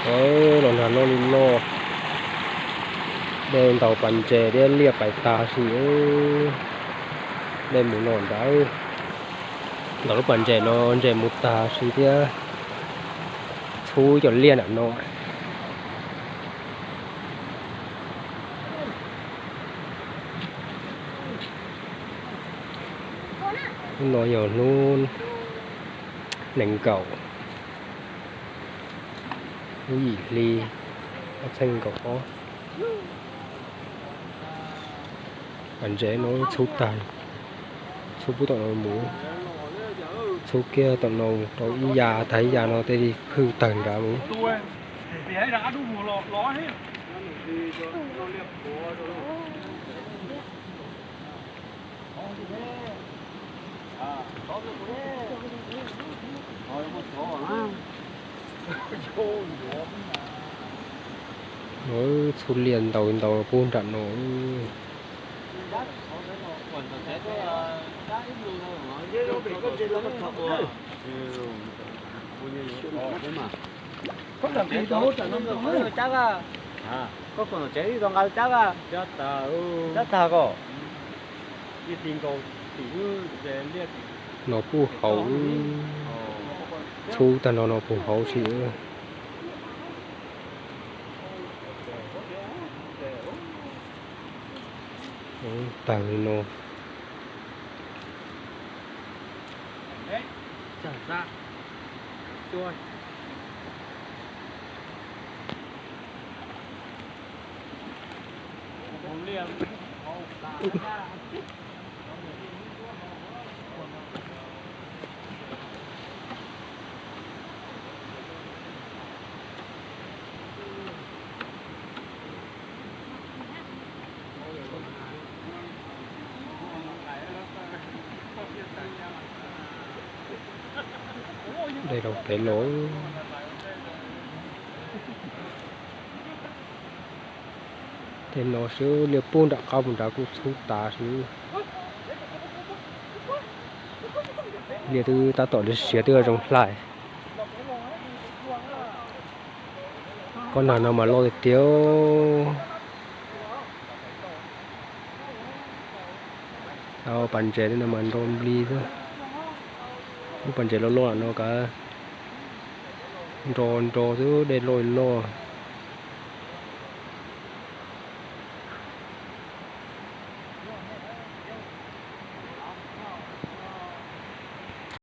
Los nrog noj li no, dej ntaus pas ntses thiab liaj pais tag si. Dej mus no nrad, ntaus lub pas ntses no ntses mus tag si thiab. Txhub cov liaj nram no. Hnub no yog hnub nees nkaum, lub yim hli, ob txhiab nees nkaum ob. Pas ntses no txhub tag, txhub pub tom no mus, txhub kiag tom no rau ib yam, tag ib yam no tej li phwj tawg nrad mus. Txhub liaj ntaus ntaus pub nram no. No puv hauv, txhub tag no no puv hauv si. Tawg no. Dej rau pem los. Tej no xwb, liaj pub nram qab mus nrad kuj txhub tas xwb. Liaj twb tab tom siav twb zoo hlais. Kob nag no mas loj tiag tiag. Pas ntses no mas nro nplig xwb. Lub pas ntses loj loj no kav nro nro xwb, dej loj loj.